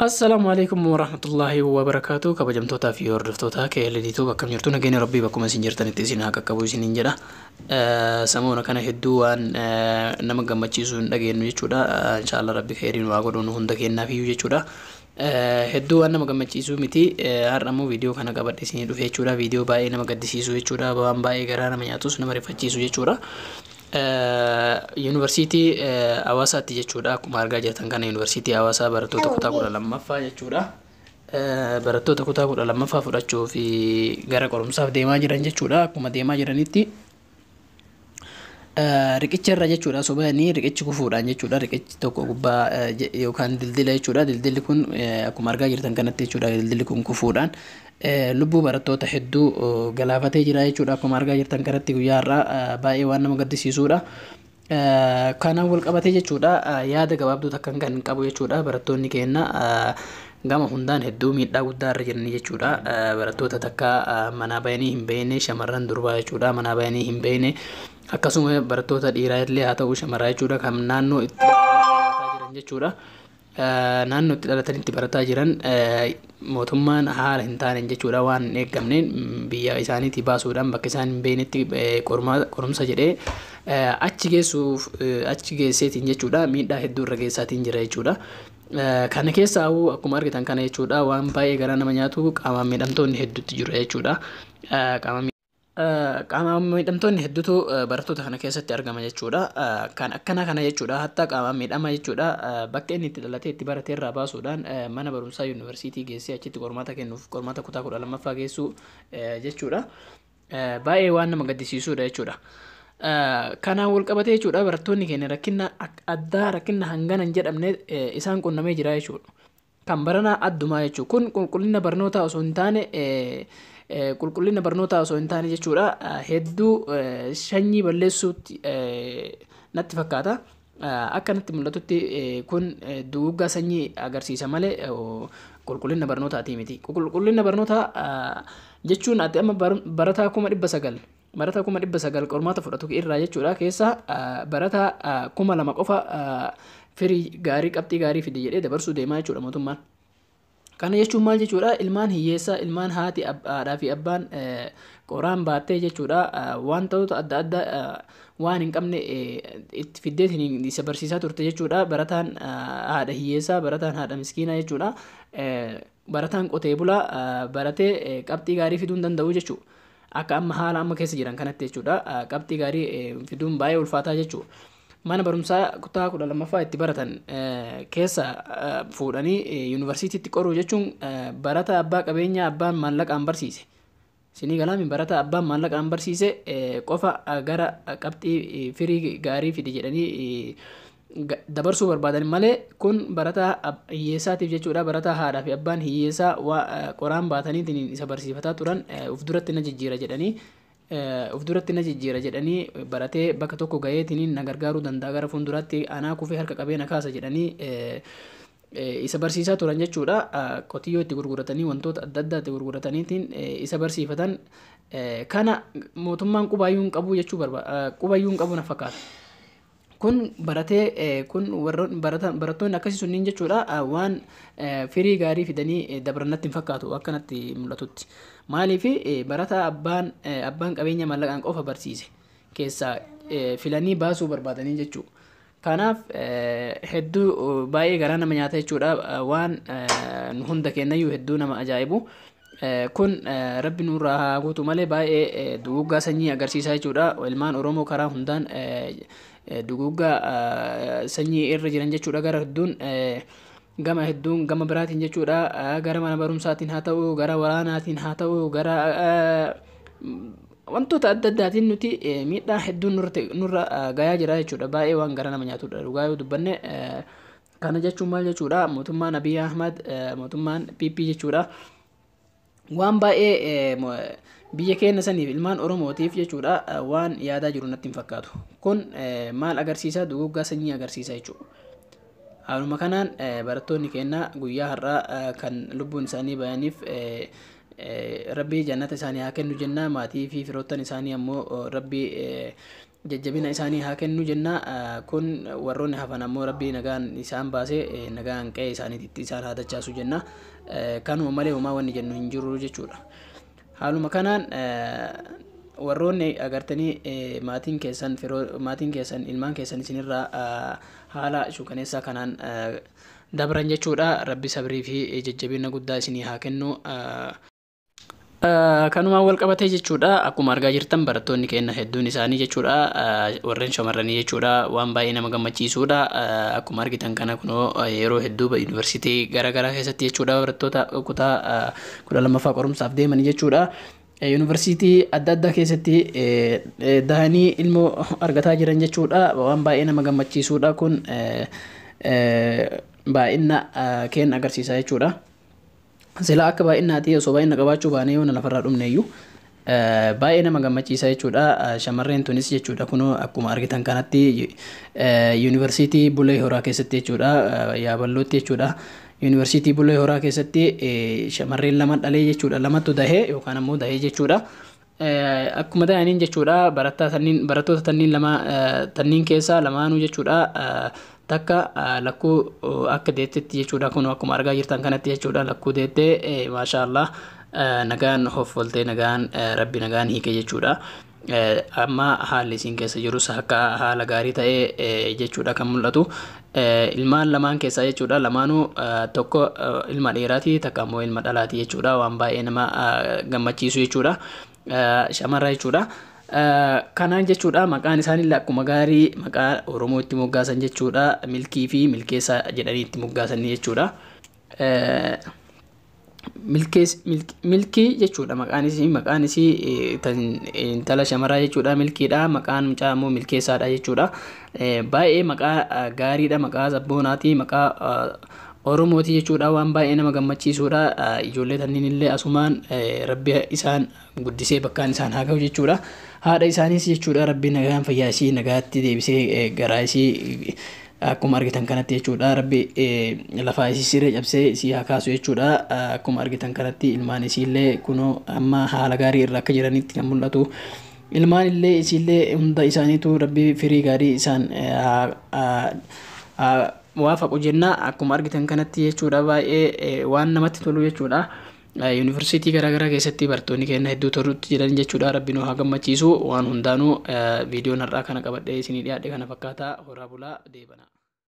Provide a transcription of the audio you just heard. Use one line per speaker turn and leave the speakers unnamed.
Assalaamu alaikum warahmatullaahi wabarakaatu. Kabajamtootaa fi hordoftoota KLD akkam jirtu? Nageenya Rabbii bakkuma isin jirtanitti isin haa qaqqabu isiniin jedha. Samoona kana hedduu waan nama gammachiisu hin dhageenyu jechuudha. Inshaallah Rabbi kheyriin waa godhuun hunda kennaaf iyyuu jechuudha. Hedduu waan nama gammachiisu miti. Har'a immoo viidiyoo kana qabadhe isinii dhufe jechuudha. Viidiyoo baay'ee nama gaddisiisu jechuudha. Waan baay'ee garaa nama nyaatus, nama rifachiisu jechuudha. Yuunivarsiitii Hawaasaatti jechuudha. Akkuma argaa jirtan kana, Yuunivarsiitii Hawaasaa barattoota kutaa 12ffaa jechuudha. Barattoota kutaa 12ffaa fudhachuu fi gara qorumsaaf deemaa jiran jechuudha. Akkuma deemaa jiranitti riqicha irra jechuudha sobanii riqichi kufuudhaan jechuudha. Riqichi tokko gubbaa yookaan dildila jechuudha. Dildilli kun akkuma argaa jirtan kanatti jechuudha. Dildilli kun kufuudhaan lubbuu barattoota hedduu galaafatee jira jechuudha. Akkuma argaa jirtan kanatti guyyaa har'aa baay'ee waan nama gaddisiisudha. Kanaan wal qabatee jechuudha, yaada gabaabduu takkan kan qabu jechuudha. Barattoonni keenya gama hundaan hedduu miidhaa guddaa irra jiranii jechuudha. Barattoota takka manaa bayanii hin beekne, shamarran durbaa jechuudha, manaa bayanii hin beekne, akkasuma barattoota dhiiraa illee haa ta'u shamarraa jechuudha, kan naannoo itti barataa jiran jechuudha. Naannoo itti dhalatanitti barataa jiran mootummaan haala hin taaneen jechuudha, waan hin eeggamneen biyya isaaniitii baasuudhaan bakka isaan hin beeknetti qorumsa jedhee achi geessuuf achi geesseetiin jechuudha, miidhaa hedduu irra geessaatiin jira jechuudha. Kana keessaa akkuma argitan kana jechuudha, waan baay'ee garaa nama nyaatu qaamaan miidhamtoonni hedduutti jiru jechuudha. Qaamaan miidhamtoonni hedduutu barattoota kana keessatti argama jechuudha. Kan akkana kana jechuudha, hatta qaamaan miidhama jechuudha, bakka inni itti dhalatee itti barate irraa baasuudhaan mana barumsaa yuunivarsiitii geessee achitti qormaata kennuuf, qormaata kutaa 12ffaa geessuu jechuudha. Baay'ee waan nama gaddisiisudha jechuudha. Kanaan wal qabatee jechuudha, barattoonni keenya rakkina addaa, rakkina hangana hin jedhamne isaan qunnamee jira jechuudha. Kan baranaa addumaa jechuudha. Kun qulqullina barnootaa osoo hin taane, qulqullina barnootaa osoo hin taane jechuudha, hedduu sanyii balleessuutti natti fakkaata. Akka natti mul'atutti kun duguuggaa sanyii agarsiisa malee qulqullina barnootaatii miti. Qulqullina barnootaa jechuun ati amma barataa 900,000, barataa 900,000 qormaata fudhatu irraa jechuudha, keessa barataa 2000 qofa firii gaarii, qabxii gaarii fide jedhee dabarsuu deemaa jechuudha mootummaan. Kana jechuun maal jechuudha? Ilmaan hiyyeessaa, ilmaan haati, haadhaa fi abbaan qoraan baattee jechuudha, wantoota adda addaa waan hin qabne itti fiddeetiin isa barsiisaa turte jechuudha. Barataan haadha hiyyeessaa, barataan haadha miskiinaa jechuudha. Barataan qotee bulaa baratee qabxii gaarii fiduu hin danda'u jechuudha. Akka amma haala amma keessa jiran kanatti jechuudha. Qabxii gaarii fiduun baay'ee ulfaataa jechuudha. Mana barumsaa kutaa 12ffaa itti baratan keessa fuudhanii yuunivarsiitiitti qoruu jechuun barataa abbaa qabeenyaa, abbaan maallaqaan barsiise. Sinii galaami, barataa abbaan maallaqaan barsiise qofa gara qabxii firii gaarii fide jedhanii dabarsuu barbaadan malee, kun barataa hiyyeessaatiif jechuudha, barataa haadhaa fi abbaan hiyyeessaa qoraan baataniitiin isa barsiifataa turan uf duratti na jijjiira jedhanii, uf duratti na jijjiira jedhanii, baratee bakka tokko gaheetiin na gargaaruu danda'a, gara fuulduraatti anaa kufee harka qabee na kaasa jedhanii isa barsiisaa turan jechuudha. Qotiyyoo itti gurguratanii, wantoota adda addaa itti gurgurataniitiin isa barsiifatan kana mootummaan qubaayyuu hin qabu jechuu barbaada. Qubayyuu hin qabu na fakkaata. Kun baratee kun barattoonni akkasii sunniin jechuudha, waan firii gaarii fidanii dabran natti hin fakkaatu akkanatti mul'atutti. Maaliif? Barataa abbaan qabeenya maallaqaan qofa barsiise keessaa filanii baasuu barbaadanii jechuudha. Kanaaf hedduu baay'ee garaa nama nyaata jechuudha, waan hunda kennayyuu hedduu nama ajaa'ibu. Kun Rabbi nurraa haa guutu malee baay'ee duguuggaa sanyii agarsiisaa jechuudha. Ilmaan Oromoo karaa hundaan duguuggaa sanyii irra jiran jechuudha, gara hedduun, gama hedduun, gama biraatiin jechuudha, gara mana barumsaatiin haa ta'u, gara waraanaatiin haa ta'u, gara wantoota adda addaatiin nuti miidhaa hedduun nurra gayaa jira jechuudha. Baay'ee waan gara nama nyaatudha dhugaa yoo dubbanne. Kana jechuun maal jechuudha? Mootummaan Abiy Ahmad, mootummaan PP jechuudha, waan baay'ee biyya keenya saniif, ilmaan Oromootiif jechuudha, waan yaadaa jiru natti hin fakkaatu. Kun maal agarsiisa? Duguuggaa sanyii agarsiisa jechuudha. Haaluma kanaan barattoonni keenya guyyaa har'aa kan lubbuun isaanii bayaniif Rabbii jannata isaanii haa kennu jenna. Maatii fi firoottan isaanii ammoo Rabbii Jajjabina isaanii haa kennu jenna. Kun warroonni hafan ammoo Rabbii nagaan isaan baasee nagaan qe'ee isaaniitti isaan haa dachaasu jenna. Kanuma malee homaa wanni jennu hin jiru jechuudha. Haaluma kanaan warroonni agartanii maatiin keessan, maatiin keessan, ilmaan keessan isinirraa haala shukaneessaa kanaan dabran jechuudha. Rabbi sabrii fi jajjabina guddaa isinii haa kennu. Kanumaan wal qabatee jechuudha, akkuma argaa jirtan barattoonni keenya hedduun isaanii jechuudha, warreen shamarranii jechuudha, waan baay'ee nama gammachiisuudha. Akkuma argitan kana kunoo yeroo hedduu yuunivarsiitii garaagaraa keessatti jechuudha, barattoota kutaa 12ffaa qorumsaaf deemanii jechuudha. Yuunivarsiitii adda addaa keessatti dahanii ilmoo argataa jiran jechuudha. Waan baay'ee nama gammachiisuudha, kun baay'ina keenya agarsiisa jechuudha. Sila akka baay'inaati osoo baay'ina qabaachuu baanee yoona lafarraa dhumne iyyuu baay'ee nama gammachiisa jechuudha. Shamarreen tunis jechuudha, kunoo akkuma argitan kanatti yuunivarsiitii Bulee Horaa keessatti jechuudha, Yaaballootti jechuudha. Yuunivarsiitii Bulee Horaa keessatti shamarreen lama dhalee jechuudha, lamatu dahee yookaan ammoo dahee jechuudha. Akkuma dahaniin jechuudha, barattaa tanniin, barattoota tanniin lama tanniin keessaa lamaanuu jechuudha, takka lakkuu akka deettetti jechuudha, kun akkuma argaa jirtan kanatti jechuudha, lakkuu deettee, maashaallah, nagaan hoffoltee, nagaan Rabbi nagaan hiike jechuudha. Amma haalli isiin keessa jirus akka haala gaarii ta'ee jechuudha kan mul'atu. Ilmaan lamaan keessaa jechuudha, lamaanuu tokko ilma dhiiraati, takka ammoo ilma dhalaati jechuudha. Waan baay'ee nama gammachiisu jechuudha. Shamarra jechuudha. Kanaan jechuudha, maqaan isaaniillee akkuma gaarii maqaa Oromoo itti moggaasan jechuudha. Milkii fi Milkeessaa jedhanii itti moggaasan jechuudha. Milkii jechuudha maqaan isii, maqaan isii intala shamaraa jechuudha, Milkiidha. Maqaan mucaa immoo Milkeessaadha jechuudha. Baay'ee maqaa gaariidha, maqaa sabboonaati, maqaa Oromooti jechuudha. Waan baay'ee nama gammachiisuudha. Ijoollee tanniin illee asumaan Rabbi isaan guddisee bakkaan isaan haa ga'u jechuudha. Haadha isaaniis jechuudha, Rabbi nagaan fayyaa isii nagaatti deebisee garaa isii akkuma argitan kanatti jechuudha, Rabbi lafaa isii siree cabsee isii haa kaasu jechuudha. Akkuma argitan kanatti ilmaan isiillee kunoo amma haala gaarii irra akka jiranitti kan mul'atu. Ilmaan illee isiillee hunda isaaniitu Rabbi firii gaarii isaan waafaqu jenna. Akkuma argitan kanatti jechuudha, baay'ee waan namatti tolu jechuudha. Yuunivarsiitii garaagaraa keessatti barattoonni keenya hedduu tolutti jiran jechuudha. Rabbi nu haa gammachiisu waan hundaanuu. Viidiyoon har'aa kana qabadhee isinii dhiyaadhe kana fakkaata. Horaa bulaa, deebana.